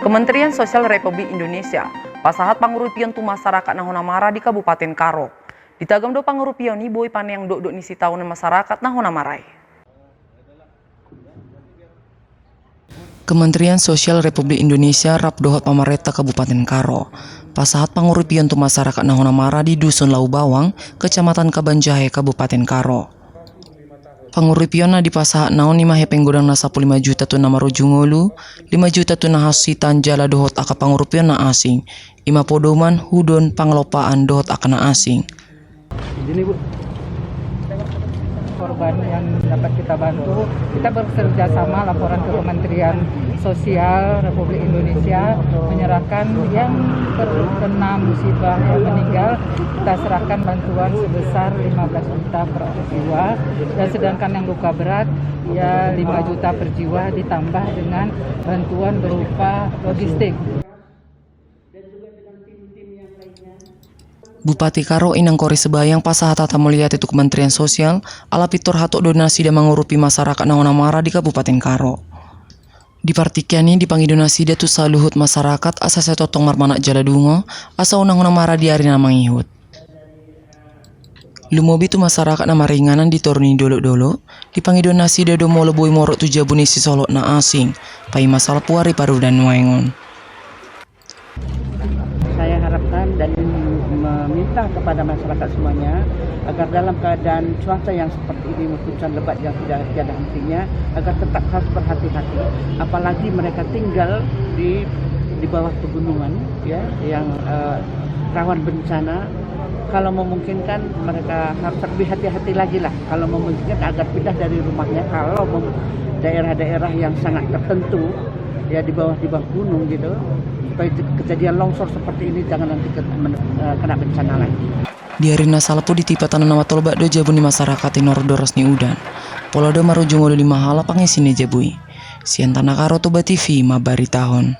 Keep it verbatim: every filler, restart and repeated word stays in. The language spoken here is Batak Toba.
Kementerian Sosial Republik Indonesia pasahat pangurupion tu masyarakat na hona mara di Kabupaten Karo. Ditagam do pangurupion i boi paneang dokdok ni sitaonon masyarakat na hona mara i. Kementerian Sosial Republik Indonesia rap dohot pamarenta Kabupaten Karo pasahat pangurupion tu masyarakat na hona mara di Dusun Lau Bawang, Kecamatan Kabanjahe, Kabupaten Karo. Pangurupion na dipasahat na on i ma hepeng godang na sampulu lima juta tu na marujung ngolu, lima juta tu na hasuhuton jala dohot angka pangurupion na asing, i ma podoman, hudon, pangalopaan dohot angka na asing. Korban yang dapat kita bantu, kita bekerja sama laporan ke Kementerian Sosial Republik Indonesia, menyerahkan yang terkena musibah, yang meninggal, kita serahkan bantuan sebesar lima belas juta per jiwa, dan sedangkan yang luka berat, ya, lima juta per jiwa, ditambah dengan bantuan berupa logistik. Bupati Karo Inang Kori Sebayang pasahat hata mauliate tu Kementerian Sosial, ala pintor hatop do nasida mangurupi masyarakat na hona mara di Kabupaten Karo. Di partingkian i dipangido nasida tu saluhut masyarakat asa sai tongtong marmanat jala dungo, asa unang hona mara di ari na mangihut. Lumobi tu masyarakat na maringanan di toru ni dolok-dolok, dipangido nasida do molo boi morot tu jabu ni sisolhot na asing, paima salpu ari parudan nuaeng on. Saya harapkan dan meminta kepada masyarakat semuanya agar dalam keadaan cuaca yang seperti ini, hujan lebat yang tidak tiada hentinya, agar tetap harus berhati-hati. Apalagi mereka tinggal di di bawah pegunungan, ya, yang eh, rawan bencana. Kalau memungkinkan, mereka harus lebih hati-hati lagi lah. Kalau memungkinkan, agar pindah dari rumahnya. Kalau mem- daerah-daerah yang sangat tertentu, ya, di bawah di bawah gunung gitu, supaya kejadian longsor seperti ini jangan nanti ke- men- eh, kena bencana lagi. Di ari na salpu ditipa tano na matolbak do jabu ni masyarakat i nordoras ni udan. Pola do marujung ngolu lima halak pangisi ni jabu i. Sian Tanah Karo, Toba T V mambaritahon.